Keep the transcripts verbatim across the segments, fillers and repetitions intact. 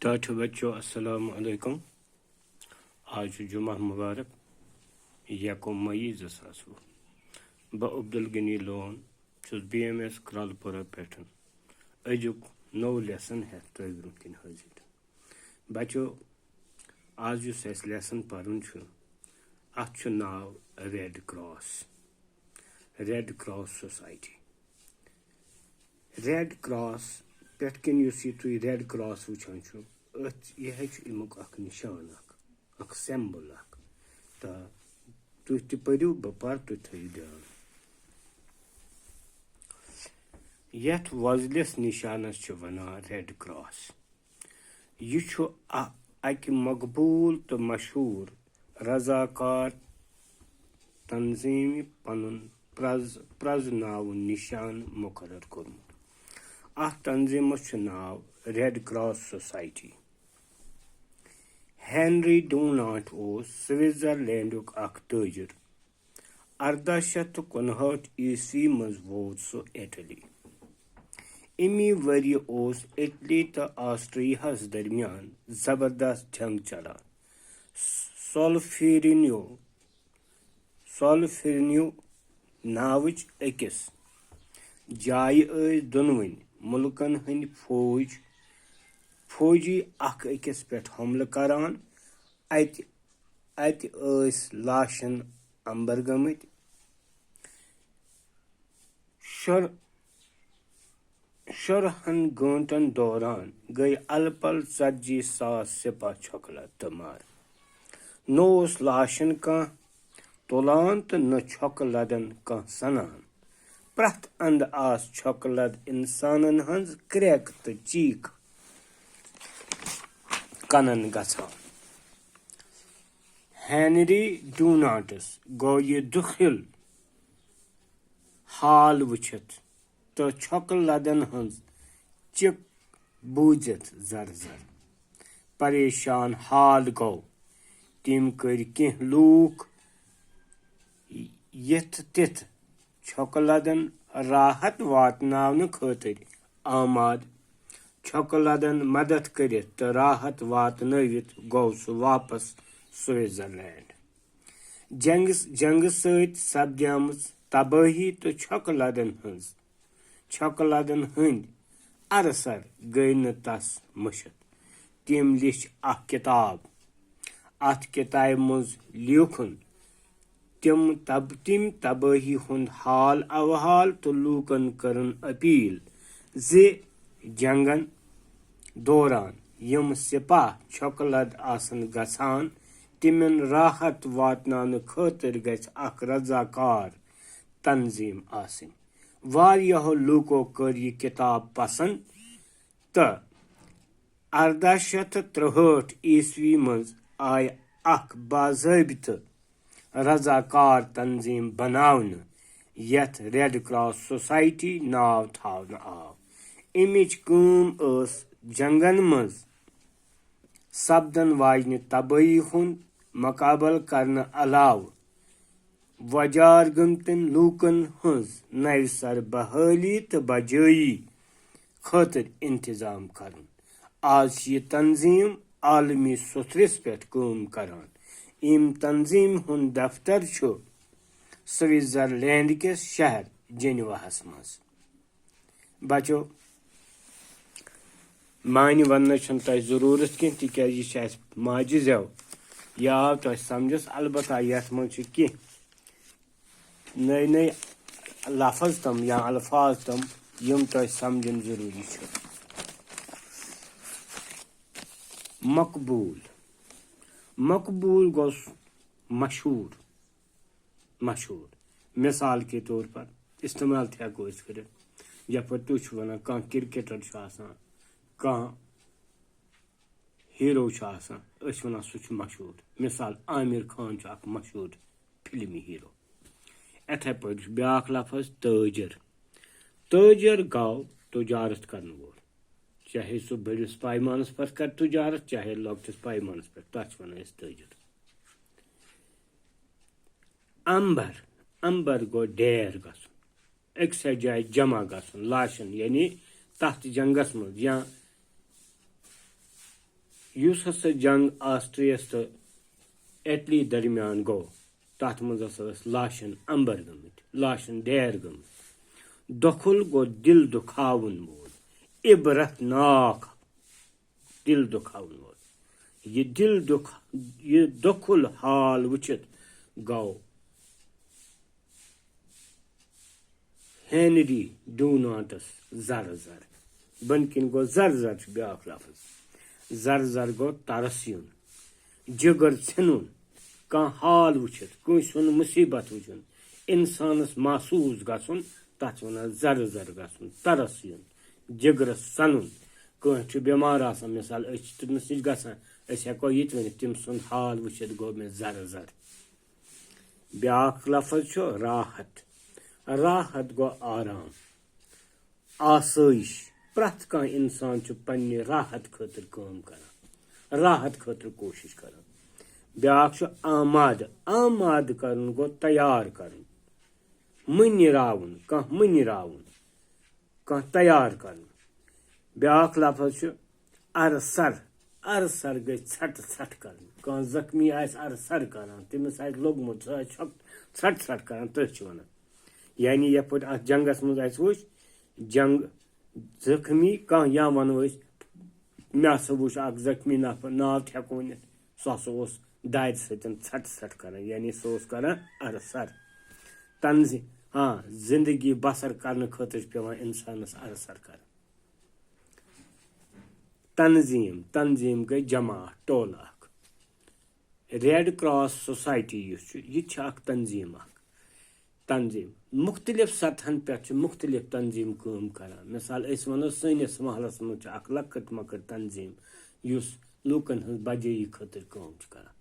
ٹاٹھہِ بچو، السلام علیکم۔ آز چھُ جمعہ مبارک، یکم مئی زٕ ساس وُہ۔ بہٕ عبدالغنی لون چھُس بی ایم ایس کرالپورہ پٮ۪ٹھ أزیُک نوٚو lesson ہٮ۪تھ تۄہہِ برٛونٛہہ کِنۍ حٲضِر۔ بچو، آز یُس اَسہِ lesson پرُن چھُ، اَتھ چھُ ناو Red Cross، Red Cross Society۔ Red Cross پٮ۪ٹھ کِنۍ یُس یہِ تُہۍ Red Cross وٕچھان چھِو، أتھۍ، یہِ حظ چھُ اَمیُک اَکھ نِشان، اَکھ، اَکھ symbol اَکھ۔ تہٕ تُہۍ تہِ پٔرِو، بہٕ پَرٕ، تُہۍ تھٲیِو دیان۔ یَتھ وۄزلِس نِشانَس چھِ وَنان Red Cross۔ یہِ چھُ اَ-، اَکہِ مقبوٗل تہٕ مشہوٗر رضاکار تنظیٖمہِ پنُن پرٛز-، پرٛزناوُن نِشان مُقرر کوٚرمُت۔ اَتھ تنظیٖمَس چھُ ناو Red Cross Society۔ ہینری ڈوناٹ اوس سوئٹزرلینڈُک اکھ تٲجِر۔ ارداہ شیٚتھ تہٕ کُنہٲٹھ عیسوی منٛز ووت سُہ اٹلی۔ امی ؤریہِ اوس اٹلی تہٕ آسٹریاہس درمیان زبردست جنگ چلان۔ سولفیرینیو، سولفیرینیو ناوٕچ أکِس جایہِ ٲسۍ دۄنوٕنۍ مُلکن ہٕنٛدۍ فوج، فوجی اکھ أکِس پٮ۪ٹھ حملہٕ کران۔ اتہِ، اتہِ ٲسۍ لاشن امبر گٔمٕتۍ۔ شُر-، شُرہن گٲنٹن دوران گٔے الہٕ پلہٕ ژتجی ساس سپاہ چھۄکہٕ لد تہٕ مارٕ۔ نہ اوس لاشن کانٛہہ تُلان تہٕ نہ چھۄکہٕ لدن کانٛہہ سنان۔ پرٛٮ۪تھ اندٕ آس چھۄکہٕ لد انسانن ہٕنٛز کرٛٮ۪کھ تہٕ چیٖکھ کنن گژھان۔ ہینری ڈوناٹس گوٚو یہِ دُکھِل حال وٕچھِتھ تہٕ چھۄکہٕ لدن ہٕنٛز چیٖکھ بوٗزِتھ زر زر۔ پریشان حال گوٚو۔ تٔمۍ کٔرۍ کینٛہہ لوٗکھ یِتھ تِتھ چھۄکہٕ لدن راحت واتناونہٕ خٲطرٕ آماد۔ چھۄکہٕ لدن مدد کٔرِتھ تہٕ راحت واتنٲوِتھ گوٚو سُہ واپس سوئٹزرلینڈ۔ جنگس-، جنگہٕ سۭتۍ سپدیمٕژ تبٲہی تہٕ چھۄکہٕ لدن ہٕنٛز، چھۄکہٕ لدن ہٕنٛدۍ ارسر گٔے نہٕ تس مٔشِتھ۔ تٔمۍ لیٚچھ اکھ کِتاب۔ اتھ کِتابہِ منٛز لیوٗکھُن تِم تب-، تِم تبٲہی ہُنٛد حال احوال تہٕ لوٗکن کٔرٕن اپیل زِ جنگن دوران یِم سپاہ چھۄکہٕ لد آسن گژھان، تِمن راحت واتناونہٕ خٲطرٕ گژھِ اکھ رضاکار تنظیٖم آسٕنۍ۔ واریاہو لوٗکو کٔر یہِ کِتاب پسنٛد تہٕ ارداہ شیٚتھ تہٕ ترٛہٲٹھ عیسوی منٛز آیہِ اکھ باضٲبطہٕ رضاکار تنظیٖم بناونہٕ، یتھ ریڈ کراس سوسائٹی ناو تھاونہٕ آو۔ امِچ کٲم ٲس جنگن منٛز سپدن واجنہِ تبٲہی ہُنٛد مقابلہٕ کرنہٕ علاوٕ وۄجار گٔمتٮ۪ن لوٗکن ہٕنٛز نوِ سرٕ بحٲلی تہٕ بجٲیی خٲطرٕ انتظام کرُن۔ آز چھِ یہِ تنظیٖم عالمی سطحس پٮ۪ٹھ کٲم کران۔ امہِ تنظیٖمہِ ہُنٛد دفتر چھُ سوئٹزرلینڈ کِس شہر جنیواہس منٛز۔ بچو، معنی وننٕچ چھنہٕ تۄہہِ ضروٗرت کینٛہہ، تِکیازِ یہِ چھِ اسہِ ماجہِ زٮ۪و۔ یہِ آو تۄہہِ سمجھس، البتہ یتھ منٛز چھِ کینٛہہ نٔے نٔے لفظ تِم یا الفاظ تِم، یِم تۄہہِ سمجھِنۍ ضروٗری چھِ۔ مقبوٗل، مقبوٗل گوٚو مشہوٗر، مشہوٗر۔ مثال کے طور پر استعمال تہِ ہٮ۪کو أسۍ کٔرِتھ۔ یَتھ پٲٹھۍ تُہۍ چھِو وَنان، کانٛہہ کرکٹر چھُ آسان، کانٛہہ ہیٖرو چھُ آسان، أسۍ چھِ وَنان سُہ چھُ مشہوٗر۔ مثال، عامر خان چھُ اکھ مشہوٗر فلمی ہیٖرو۔ یِتھے پٲٹھۍ چھُ بیٛاکھ لفظ تٲجر۔ تٲجر گوٚو تجارت کرن وول، چاہے سُہ بٔڑِس پیمانس پٮ۪ٹھ کرِ تجارت، چاہے لۄکٹِس پیمانس پٮ۪ٹھ، تَتھ چھِ وَنان أسۍ تٲجر۔ امبر، امبر گوٚو ڈیر گژھُن، أکسٕے جایہِ جمع گژھُن، لاشن، یعنی تتھ جنگس منٛز یا یُس ہسا جنگ آسٹریاہس تہٕ اٹلی درمیان گوٚو، تتھ منٛز ہسا ٲسۍ لاشن امبر گٔمٕتۍ، لاشن ڈیر گٔمٕتۍ۔ دۄکھُل گوٚو دِل دُکھاوُن وول، عبرت ناک دِل دُکھاوُن وول۔ یہِ دِل دُکھ، یہِ دۄکھُل حال وٕچھِتھ گوٚو ہینری ڈونانٹس زر زر۔ بۄنہٕ کِنۍ گوٚو زر زر چھُ بیٛاکھ لفظ۔ زر زر گوٚو ترس یُن، جگر ژھیٚنُن، کانٛہہ حال وٕچھِتھ، کٲنٛسہِ ہُنٛد مُصیبت وٕچھُن، اِنسانس محسوٗس گژھُن، تتھ چھِ ونان زر زر گژھُن، ترس یُن، جگرس سنُن۔ کٲنٛسہِ چھُ بٮ۪مار آسان، مثال، أسۍ چھِ تٔمِس نِش گژھان، أسۍ ہٮ۪کو یہِ تہِ ؤنِتھ، تٔمۍ سُنٛد حال وٕچھِتھ گوٚو مےٚ زر زر۔ بیٛاکھ لفظ چھُ راحت۔ راحت گوٚو آرام، آسٲیِش۔ پرٛٮ۪تھ کانٛہہ اِنسان چھُ پننہِ راحت خٲطرٕ کٲم کران، راحت خٲطرٕ کوٗشِش کران۔ بیٛاکھ چھُ آمادٕ۔ آمادٕ کرُن گوٚو تیار کرُن، مُنہِ راوُن، کانٛہہ مُنہِ راوُن، کانٛہہ تیار کرُن۔ بیٛاکھ لفظ چھُ ارسر۔ ارسر گٔے ژھٹہٕ ژھٹھ کرٕنۍ۔ کانٛہہ زخمی آسہِ ارسر کران، تٔمِس آسہِ لوٚگمُت، سُہ آسہِ ژھۄٹ-، ژھٹہٕ ژھٹھ کران، تٔتھۍ چھِ ونان۔ یعنی یتھ پٲٹھۍ اتھ جنگس منٛز اسہِ وٕچھ، جنگ زخمی کانٛہہ، یا ونو أسۍ، مےٚ ہسا وٕچھ اکھ زخمی نفر، ناو تہِ ہٮ۪کو ؤنِتھ، سُہ ہسا اوس دارِ سۭتۍ ژھٹہٕ ژھٹھ کران، یعنی سُہ اوس کران ارسر۔ تنظیٖم، آ، زندگی بسر کرنہٕ خٲطرٕ چھُ پٮ۪وان انسانس ارسر کرُن۔ تنظیٖم، تنظیٖم گٔے جماعت، ٹولہٕ اکھ۔ ریڈ کراس سوسایٹی یُس چھُ، یہِ تہِ چھِ اکھ تنظیٖم اکھ۔ تنظیٖم، مُختٔلِف سطحن پٮ۪ٹھ چھِ مُختٔلِف تنظیٖم کٲم کران۔ مثال، أسۍ وَنو، سٲنِس محلس منٛز چھِ اکھ لۄکٕٹ مۄکٕٹ تنظیٖم، یُس لوٗکن ہٕنٛز بجٲیی خٲطرٕ کٲم چھِ کران،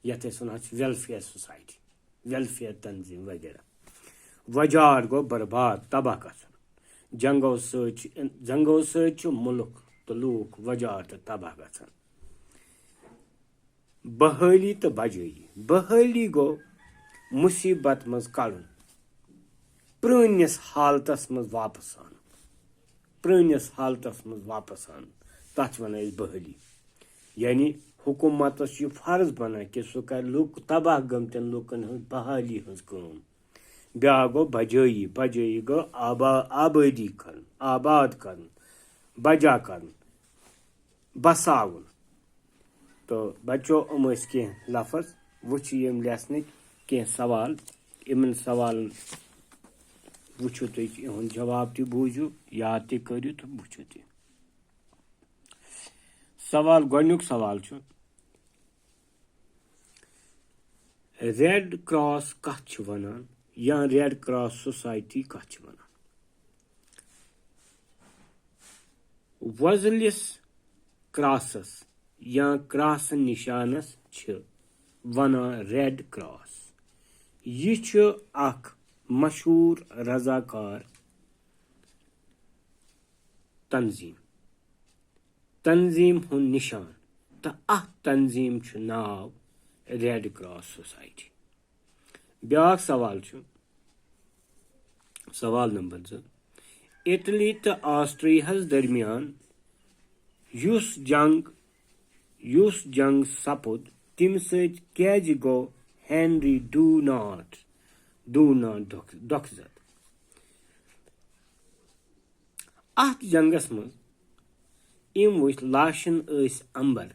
یَتھ أسۍ وَنان چھِ ویلفیئر سوسایٹی، ویلفیئر تنظیٖم وغیرہ۔ وۄجار گوٚو برباد، تباہ گژھُن۔ جنگو سۭتۍ چھِ، جنگو سۭتۍ چھُ مُلک تہٕ لوٗکھ وۄجار تہٕ تباہ گژھان۔ بحٲلی تہٕ بجٲیی۔ بحٲلی گوٚو مُصیبت منٛز کڑُن، پرٲنِس حالتس منٛز واپس انُن۔ پرٲنِس حالتس منٛز واپس انُن، تتھ چھِ ونان أسۍ بحٲلی۔ یعنی حکومتس چھُ یہِ فرض بنان کہِ سُہ کرِ لُکھ، تباہ گٔمتٮ۪ن لُکن ہٕنٛز بحالی ہٕنٛز کٲم۔ بیٛاکھ گوٚو بجٲیی۔ بجٲیی گوٚو آبا-، آبٲدی کرُن، آباد کرُن، بجا کرُن، بساوُن۔ تہٕ بچو، یِم ٲسۍ کینٛہہ لفظ۔ وٕچھِو یِم لیسنٕکۍ کینٛہہ سوال۔ یِمن سوالن وٕچھِو تُہۍ، یِہُنٛد جواب تہِ بوٗزِو، یاد تہِ کٔرِو تہٕ وٕچھِو تہِ۔ سوال، گۄڈٕنیُک سوال چھُ، ریڈ کراس کتھ چھِ ونان یا ریڈ کراس سوسایٹی کتھ چھِ ونان؟ وۄزلِس کراسس یا کراسہٕ نِشانس چھِ ونان ریڈ کراس۔ یہِ چھُ اکھ مشہوٗر رضاکار تنظیٖم، تنظیٖم ہُنٛد نِشان، تہٕ اَتھ تنظیٖم چھُ ناو ریڈ کراس سوسایٹی۔ بیٛاکھ سوال چھُ، سوال نمبر زٕ، اٹلی تہٕ آسٹریاہس درمیان یُس جنگ، یُس جنگ سپُد، تَمہِ سۭتۍ کیٛازِ گوٚو ہینری ڈونانٹ، ڈونانٹ دۄکھ-، دۄکھٕ زد؟ اَتھ جنگس منٛز یِم وٕچھ لاشن ٲسۍ امبر،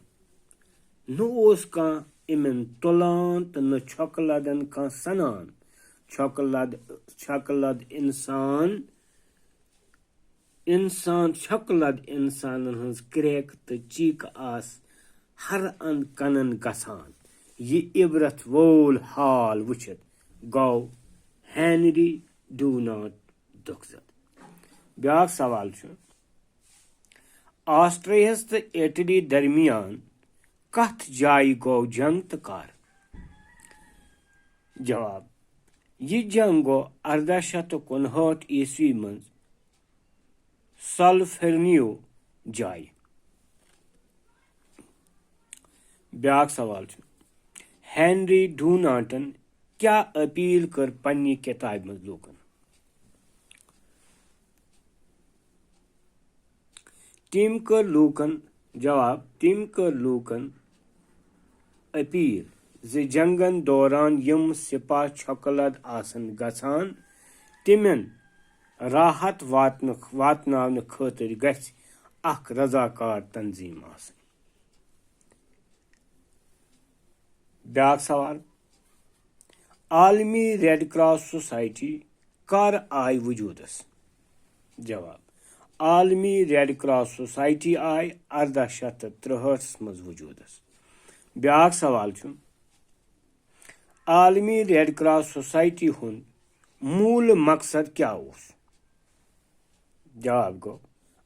نہٕ اوس کانٛہہ یِمن تُلان تہٕ نہٕ چھۄکہٕ لدن کانٛہہ سنان۔ چھۄکہٕ لد، چھۄکہٕ لد انسان، انسان، چھۄکہٕ لد انسانن ہٕنٛز کرٛیکہٕ تہٕ چیٖکہٕ آسہٕ ہر اند کنن گژھان۔ یہِ عبرت وول حال وٕچھِتھ گوٚو ہینری ڈونانٹ دۄکھٕ زد۔ بیٛاکھ سوال چھُ، آسٹریاہس تہٕ اٹلی درمیان کتھ جایہِ گوٚو جنگ تہٕ کر؟ جواب، یہِ جنگ گوٚو ارداہ شیٚتھ تہٕ کُنہٲٹھ عیسوی منٛز سولفرنیو جایہِ۔ بیٛاکھ سوال چھُ، ہینری ڈونانٹن کیٛاہ اپیل کٔر پننہِ کتابہِ منٛز لوٗکن؟ تٔمۍ کٔر لوٗکن جواب، تٔمۍ کٔر لوٗکن اپیل زِ جنگن دوران یِم سپاہ چھۄکہٕ لد آسن گژھان، تِمن راحت واتنہٕ، واتناونہٕ خٲطرٕ گژھِ اکھ رضاکار تنظیم آسٕنۍ۔ بیٛاکھ سوال، عالمی ریڈ کراس سوسائٹی کر آیہِ وجوٗدس؟ جواب، عالمی ریڈ کراس سوسائٹی آیہِ ارداہ شیٚتھ تہٕ ترٛہٲٹھس منٛز وجوٗدس۔ بیٛاکھ سوال چھُ، عالمی ریڈ کراس سوسائٹی ہُنٛد موٗل مقصد کیٛاہ اوس؟ جواب گوٚو،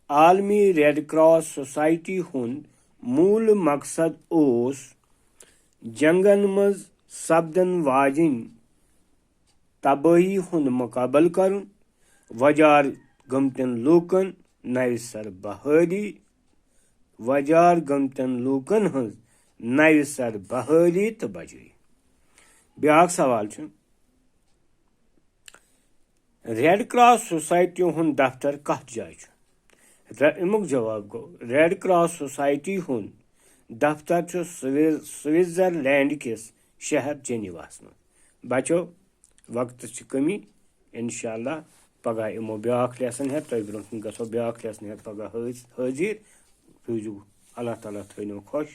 عالمی ریڈ کراس سوسائٹی ہُنٛد موٗل مقصد اوس جنگن منٛز سپدن واجِنۍ تبٲہی ہُنٛد مُقابلہٕ کرُن، وۄجار گٔمتٮ۪ن لوٗکن نوِ سرٕ بحٲلی، وۄجار گٔمتٮ۪ن لوٗکن ہٕنٛز نوِ سرٕ بحٲلی تہٕ بجٲیی۔ بیٛاکھ سوال چھُ، ریڈ کراس سوسائٹی ہُنٛد دفتر کتھ جایہِ چھُ؟ ر-، اَمیُک جواب گوٚو، ریڈ کراس سوسائٹی ہُنٛد دفتر چھُ سوئ-، سوئٹزرلینڈ کِس شہر جنیواہس منٛز۔ بچو، وقتس چھِ کمی، انشاءاللہ پگاہ یِمو بیٛاکھ لیسن ہٮ۪تھ، تۄہہِ برٛونٛہہ کُن گژھو بیٛاکھ لیسن ہٮ۪تھ پگاہ حٲض-، حٲضِر۔ روٗزِو، اللہ تعالیٰ تھٲینو خۄش۔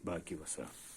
باقی وسلام۔